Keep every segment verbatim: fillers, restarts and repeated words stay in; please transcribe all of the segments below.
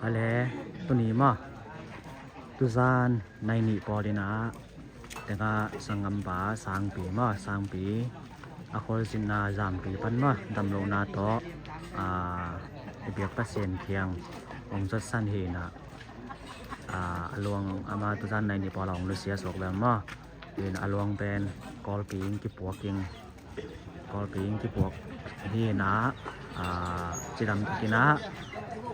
Ale, tuni maw, tuzan nai nih pawl in ah, tengah sanggampa Sangpi maw, Sangpi a khualzinna Zampi pan maw, damlohna tawh, aa, i biak Pasian kiang hong zuatsan hi in ah, aa, a luang ama tuzan nai nih pawl a hong nusia suak lem maw. Hi in ah a luang pen Kawlpi in kipuak in, Kawlpi in kipuak hi in ah, aa, cidam takin ah,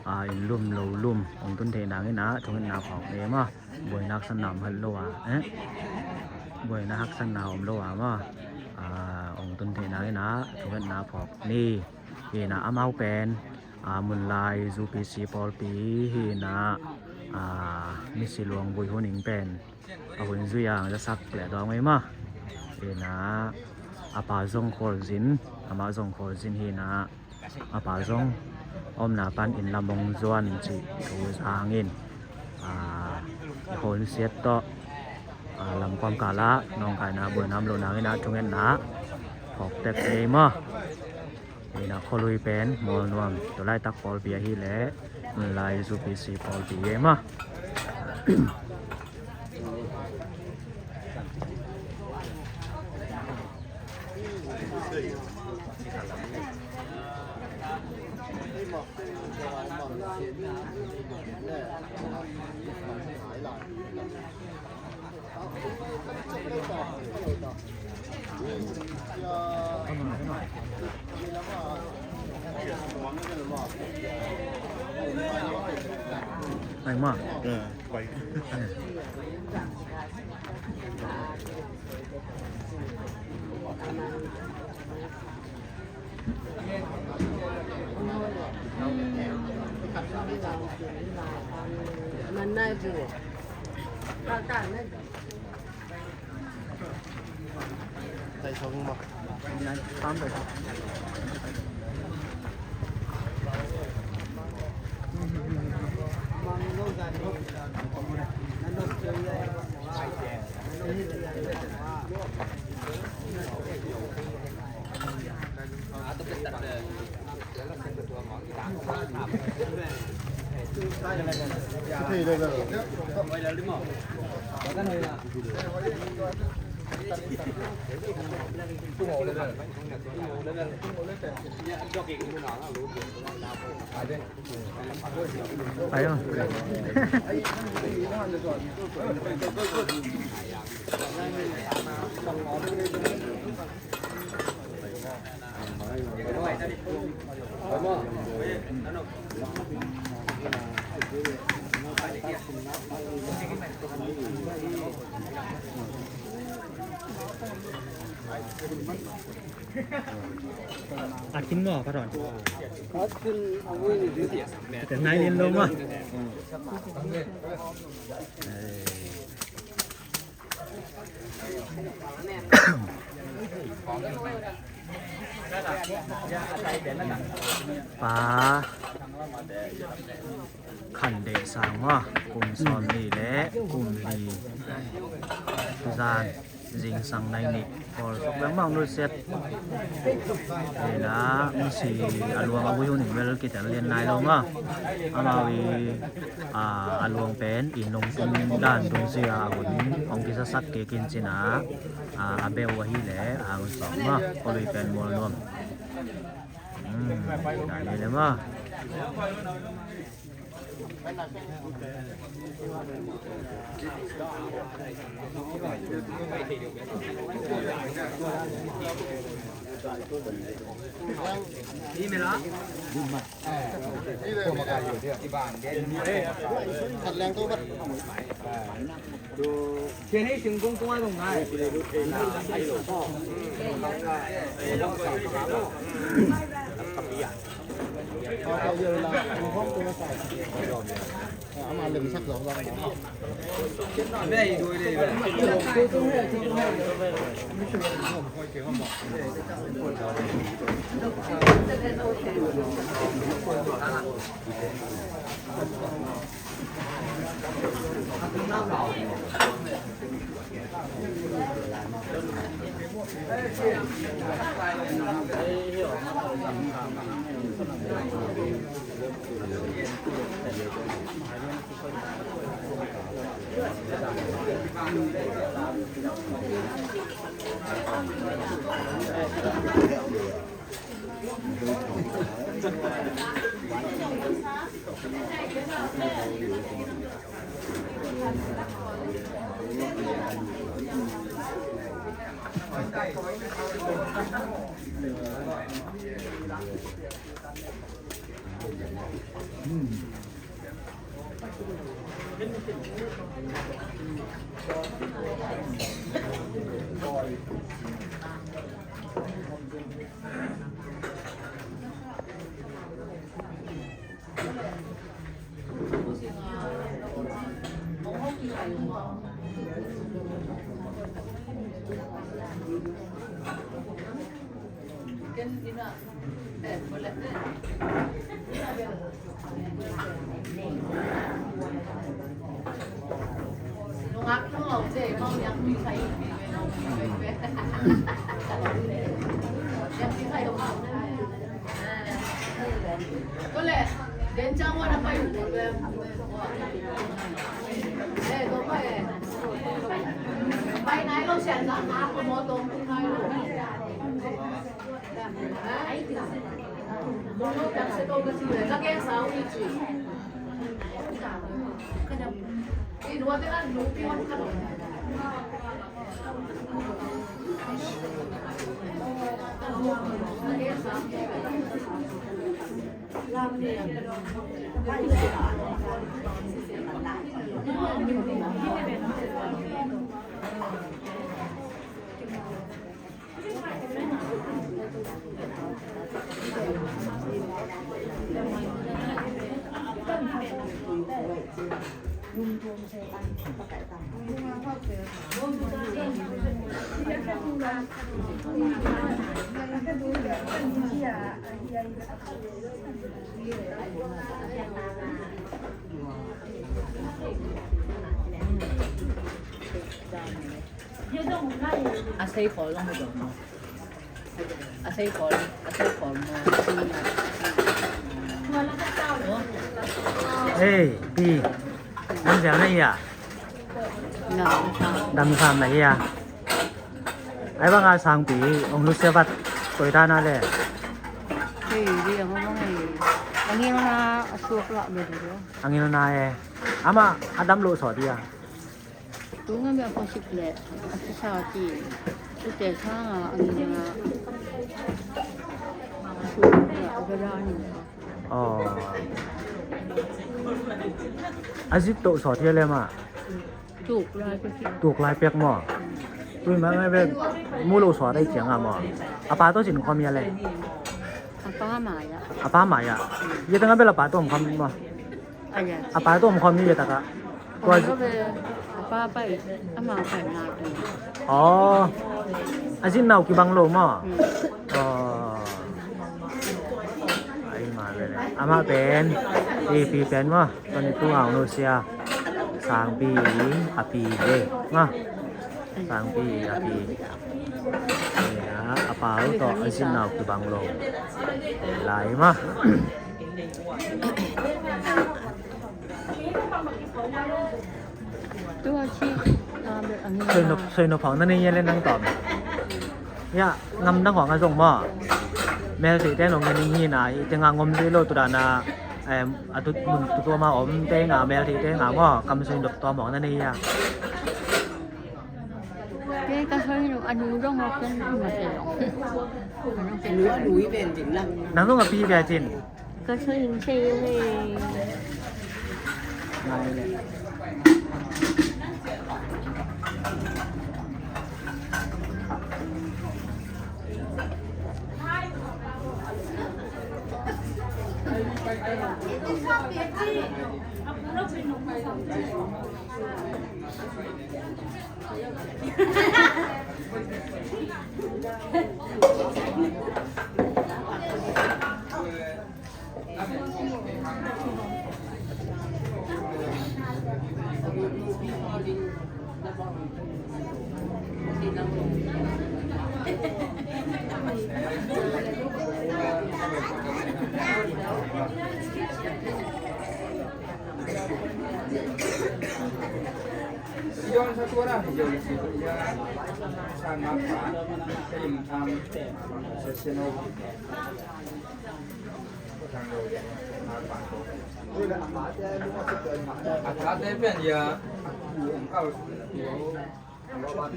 aa, inn lum lo lum hong tun theih nangin ah thungetna phawk ni maw. Buaina haksatna om het lo a, eh? Buaina haksatna om lo a maw, aa, hong tun theih nangin ah thungetna phawk ni. Hi in ah amau pen, aa, Munlai U P C pawlpi hi in ah, aa, misi luang vui hun ing pen a hun zui a hong zasak leh dawng ei maw. Hi in ah a pa zong khualzin, amah zong khualzin hi in ah, a pa zong a omna pan inn lam hong zuan cih thu za hangin, aa, i khualsiat tawh, aa, lamkuam kal ah nawngkaina buaina om loh nangin ah thungetna phawk tek ni maw. Hi in ah khualui pen Mualnuam, tua laitak pawlpi ahih leh Munlai U P C pawlpi hi maw. Ai ma. At khin maw, ka rawn. At khin a vui ni. Te nai lian lo maw. Pa Khan Deih Sang maw, kum sawmnih le kum li, tuzan zingsang nai nih pawl suak leng mah hong nusiat. Hi in ah misi a luang a vui hun in bel kitel lian nai lo maw. Amau i, aa, a luang pen inn hong tun dan tun zia a hun hong kizasak kik in ci in ah, aa, a beh uh ahih leh a hong sawm maw. Khualui pen Mualnuam. Hmm, dan hi leh maw. A sei khawl zong hi dong maw? A sei khawl, a sei khawl maw? Ei, pi, dam siam na hi a? Dam siam na hi a? Ai bang a sangpi ong nusia vat koi ta na le. Hei, di ang bang hei. Ang ina na a suak lah me di lo. Ang ina na e. Ama a dam lo so di a. Tunga mi a posik le a sisa ki. Ute sanga ang ina na a suak lah a gada ni. Aw. A zik toh sawt hi a le mah. Tuk lai pek hi. Tuk lai pek maw? Tui mah ngai ve mu lo sawt ai ciang a maw? A pa tawh zin khawm hi a le. A pa mai ah. A pa mai ah. Ia tengah bel a pa tawh om khawm maw? A pa tawh om khawm hi ve takah. Tua zi- a pa pai, amau pai na tu. Aw. A zinau kibang lo maw? Aw. Ai ma le le. Amah pen, i pi pen maw? Tua ni tu ngau nusia. Sangpi a pi ve maw? Sangpi a pi. A pau tawh a zinau kibang lo. Lai maw? Soi nop, soi nop hong na nei le nang tawm. Ya, ngam nang hong a zong maw? Mel thei te nong na nei hi na, i te nga ngom zui lo tu dana, em, a tut mun tu tua ma om te nga mel thei te nga maw? Kam soi nop tawm hong na nei ya. Ke ka soi nop a nu zong hong ken ma te zong. A nu a nu i ven din na. Nang zong a pi ven din. Ka soi in sei le. A tate pen ya, a ku om kal.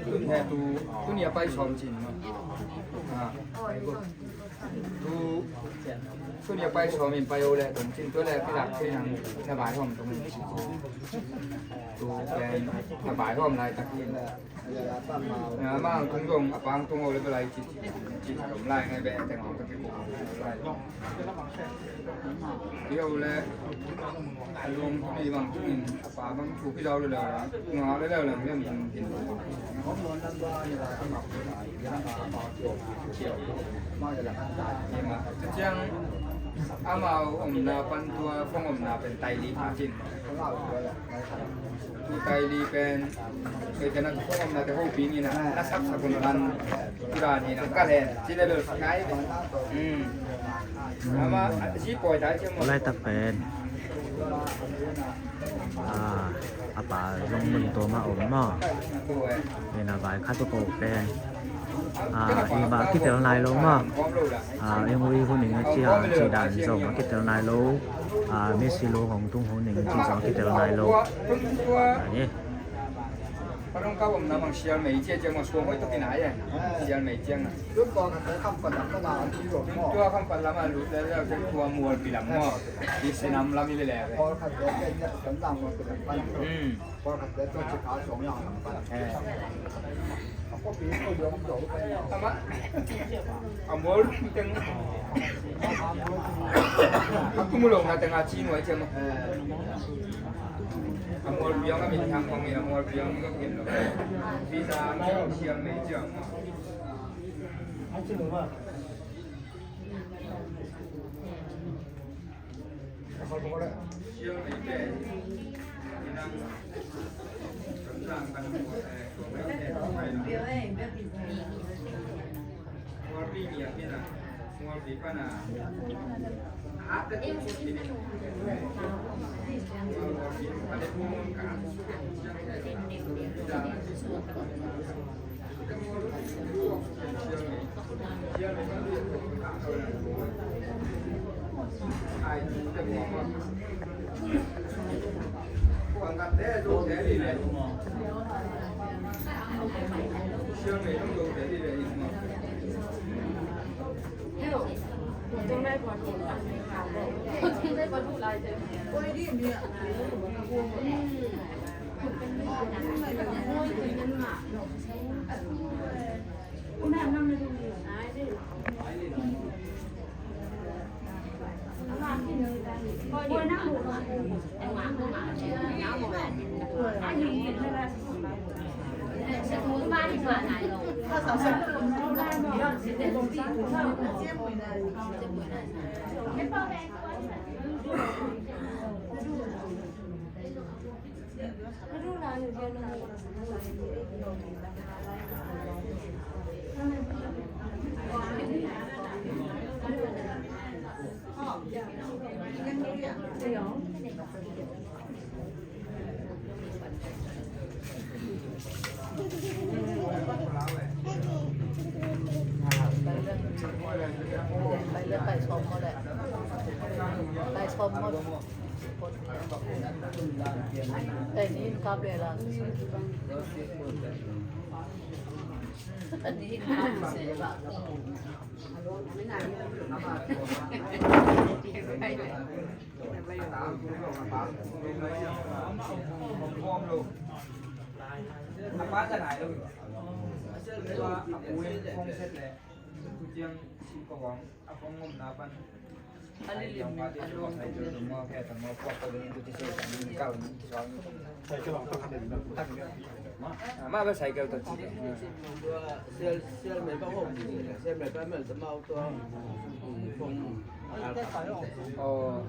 Tun he tu, tun ya pai sawm cin ma. Ah. Tu, tun ya pai sawm in pai o le tun cin, tu le kidak cin ang na bai hom tung. Tu pen na bai hom lai tak in. Ama ang tung dong, a pang tung o le belai ci, ci, ci, ci, lai ngai be, teng ong tak ki kong lai. Ki o le, a long tu ni bang tung in, a pa bang tu ki dau le le, nga le le le, le, le, le. Ciang, amau omna pan tua, kong omna pen tai li pa cin. Tu tai li pen, kei pen a kong omna te hoping in a, na sapsak un pan, tu dan in a ka len, ci le bel ngai. Hmm. Ama, a ci poi tai ci mo. Lai tak pen. A, a pa zong mun tua ma om maw. Tu e. Ina vai khat tu ko pen. A, i ba kitel nai lo maw. A, eng ui hun ing ci a, ci dan zong a kitel nai lo. A, Messi lo hong tung hun ing ci zong a kitel nai lo. A, ni. Parong ka om na mang sial mei cia cia mang suang oi to kinai e. Sial mei cia na. Tua kham pat lam a lut le le tua mual pi lam maw. I sinam lam i le le. Hmm. Ama, a mual teng. A kumulong na teng a ci nuai ciam. A mual piang a min hang kong in a mual piang ka kin lo. Visa siam mei ciam. Ama ba cycle tawh ci. Sial, sial mei ba hawm, sial mei ba mel ta mau tua. Aw. Aw.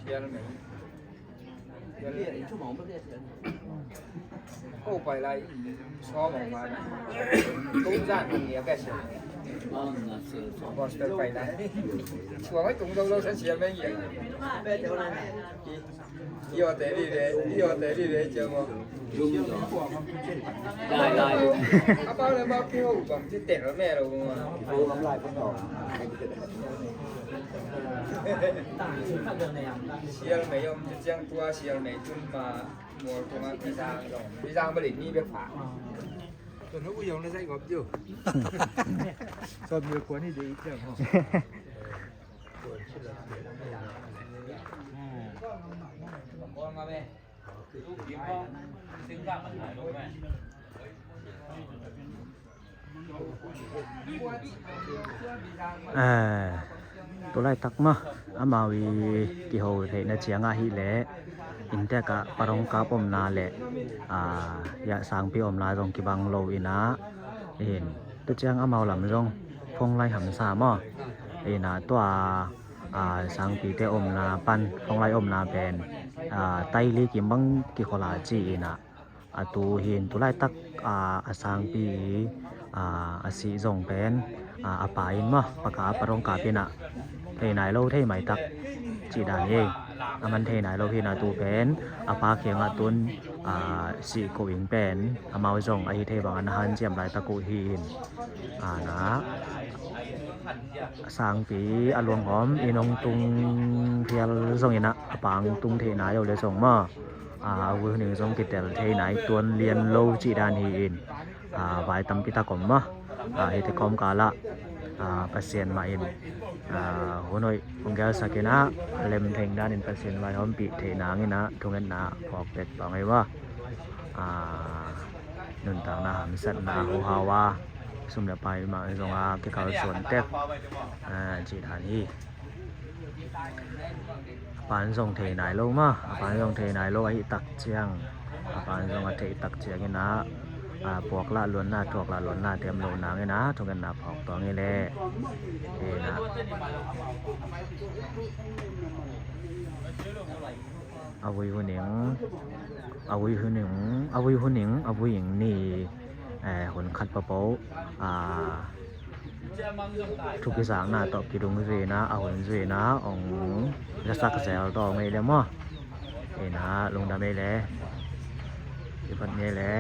Sial mei. Ko pai lai, so mong ma. Ko zan ni a ka sia. Gospel pai lai. Suang ai tung dong lo san sia meng ya. Yo te di de, yo te di de cia mo. Lai lai. Apa le ma ki ho bang ci te lo me lo ma. Sial mei om ci ciang tua sial mei tun ma mual tua ma pi zang dong. Pi zang ba li ni be pa. Tuan hu yong le sai gop ju. Tuan mui kuan ni de i ciang ho. Eh, tu laitak mah amau i kiho theihna ciangah hih leh inntek ah parong kap omna le, ah, ya sangpi omna zong kibang lo inah, in tu ciang amau lam zong phone lai hamsa maw? Inah tua, ah, sangpite omna pan phone lai omna pen, ah, taili kimbang kikhola ci inah. A tu hin tu laitak, ah, a sangpi, ah, a sih zong pen, ah, a pa in maw, paka a parong kap inah thei nai lo thei maitak cih dan hi. A man thei nai lo hinah tu pen a pa kiangah tun, ah, sih ko ing pen amau zong ahi thei bangah na hanciam laitak uh hi in. Ah, na sangpi a luanghawm in hong tung phial zong inah a pa hong tung thei nai lo le zong maw? A, a vui huning zong kitel thei nai tuan lian lo cih dan hi in, a, vai tampi tak om maw? A, hite kawmkal ah, a, Pasian mah in, a, hun hoih hong gelsak inah lem theng dan in Pasian vaihawmpih theih nang inah thungetna phawk tek pah ngei maw? A, nuntakna hamsatna huhau a sum le pai mah zong a kikalsuan tek, a, cih dan hi. A pan zong thei nai lo maw? A pan zong thei nai lo ahih tak ciang, a pan zong a theih tak ciang inah, a, puak lah luanna, thuak lah luanna tem lo nang inah thungetna phawk tuang hi leh. Inah a vui huning, a vui huning, a vui huning, a vui ing ni, eh, hun khat papo, a, thu kizakna tawh kidung zuina, a hun zuina hong zasak zel tawh ngei le maw? Inah lungdam ei le. Kiphat ngei le.